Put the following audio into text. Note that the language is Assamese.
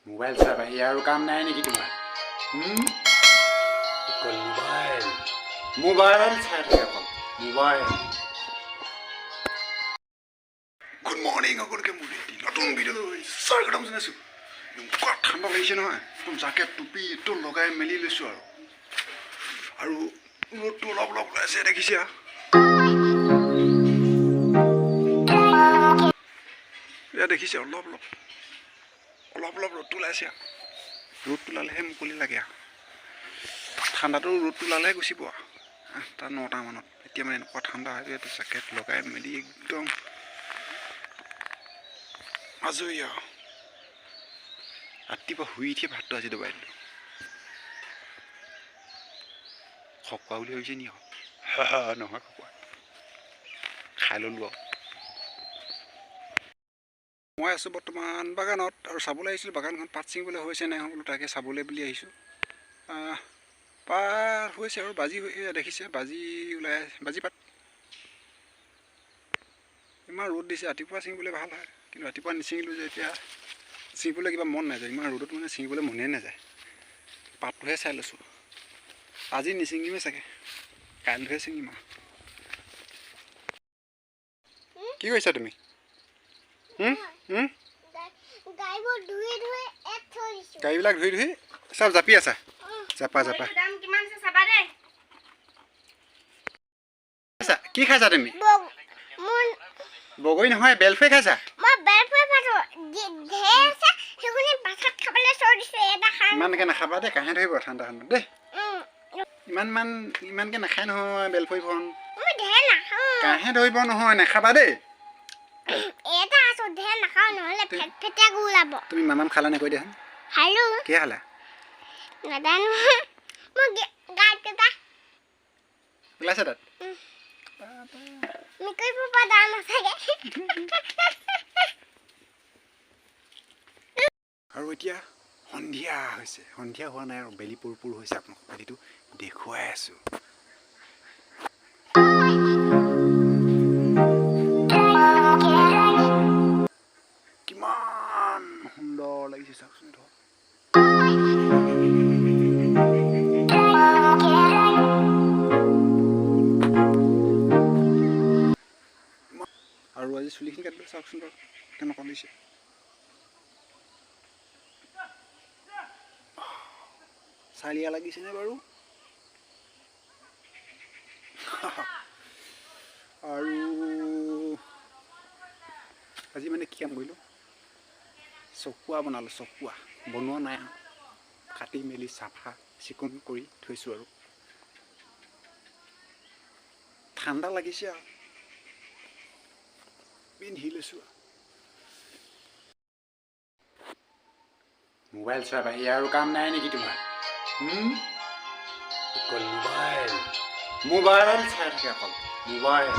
মোবাইল চোৱাৰ বাহিৰে আৰু কাম নাই নেকি তোমাৰ? অকল মোবাইল মোবাইল চাই থাকে, অকল মোবাইল। গুড মৰ্ণিং সকলোকে, মোৰ এটি নতুন ভিডিঅ'লৈ স্বাগতম জনাইছোঁ। এনেকুৱা ঠাণ্ডা লাগিছে নহয়, একদম জাকেট টুপি একদম লগাই মেলি লৈছোঁ আৰু আৰু ৰ'দটো অলপ অলপ ওলাইছে, দেখিছে। এয়া দেখিছে, অলপ অলপ অলপ অলপ ৰ'দটো ওলাইছে। ৰ'দটো ওলালেহে মুকলি লাগে আৰু ঠাণ্ডাটো ৰ'দটো ওলালেহে গুচিব। 8টা 9টামানত এতিয়া মানে এনেকুৱা ঠাণ্ডা হয়, এইটো জেকেট লগাই মেলি একদম আজৰি আৰু। ৰাতিপুৱা শুই উঠিয়ে ভাতটো আজি দবাই দিলোঁ। খকুৱা বুলি ভাবিছে নি আৰু? নহয়, খকুৱা খাই ল'লোঁ আৰু। মই আছোঁ বৰ্তমান বাগানত আৰু চাবলৈ আহিছিলোঁ বাগানখন পাত ছিঙিবলৈ হৈছে নাই বোলো, তাকে চাবলৈ বুলি আহিছোঁ। পাত হৈছে আৰু বাজি দেখিছে, বাজি ওলাই, বাজি পাত। ইমান ৰ'দ দিছে, ৰাতিপুৱা ছিঙিবলৈ ভাল হয়, কিন্তু ৰাতিপুৱা নিছিঙিলোঁ যে এতিয়া ছিঙিবলৈ কিবা মন নাযায়। ইমান ৰ'দত মানে ছিঙিবলৈ মনেই নাযায়। পাতটোহে চাই লৈছোঁ। আজি নিছিঙিমেই চাগে, কাইলৈহে ছিঙিম আৰু। কি কৰিছা তুমি? গাড়ীবিলাক ধুই ধুই চব জাপি আছা? জাপা জাপা। কি খাইছা তুমি? বগৰী নহয়, বেলফৈ খাইছা? ইমানকে নাখাবা দেই, কাহে ধৰিব ঠাণ্ডা ঠাণ্ডা দেই। ইমান ইমানকে নাখায় নহয় বেলফৈখন, কাহে ধৰিব নহয়, নাখাবা দেই। তুমি মামাম খালা নে কৈ দিয়াচোন? কি খালা? ওলাইছে তাত। আৰু এতিয়া সন্ধিয়া হৈছে, সন্ধিয়া হোৱা নাই আৰু বেলি পৰ পৰ হৈছে। আপোনালোকক বেলিটো দেখুৱাই আছোঁ। কিমান সুন্দৰ লাগিছে চাওকচোন এইটো। আৰু আজি চুলিখিনি কাটিলোঁ, চাওকচোন বাৰু কেনেকুৱা লাগিছে। চালিয়া লাগিছেনে বাৰু? আৰু আজি মানে কি কাম কৰিলোঁ, চকুৱা বনালোঁ। চকুৱা বনোৱা নাই আৰু, কাটি মেলি চাফা চিকুণ কৰি থৈছোঁ আৰু। ঠাণ্ডা লাগিছে আৰু পিন্ধি লৈছোঁ। মোবাইল চোৱাৰ বাহিৰে আৰু কাম নাই নেকি তোমাৰ? অকল মোবাইল মোবাইল চাই থাকে, অকল মোবাইল।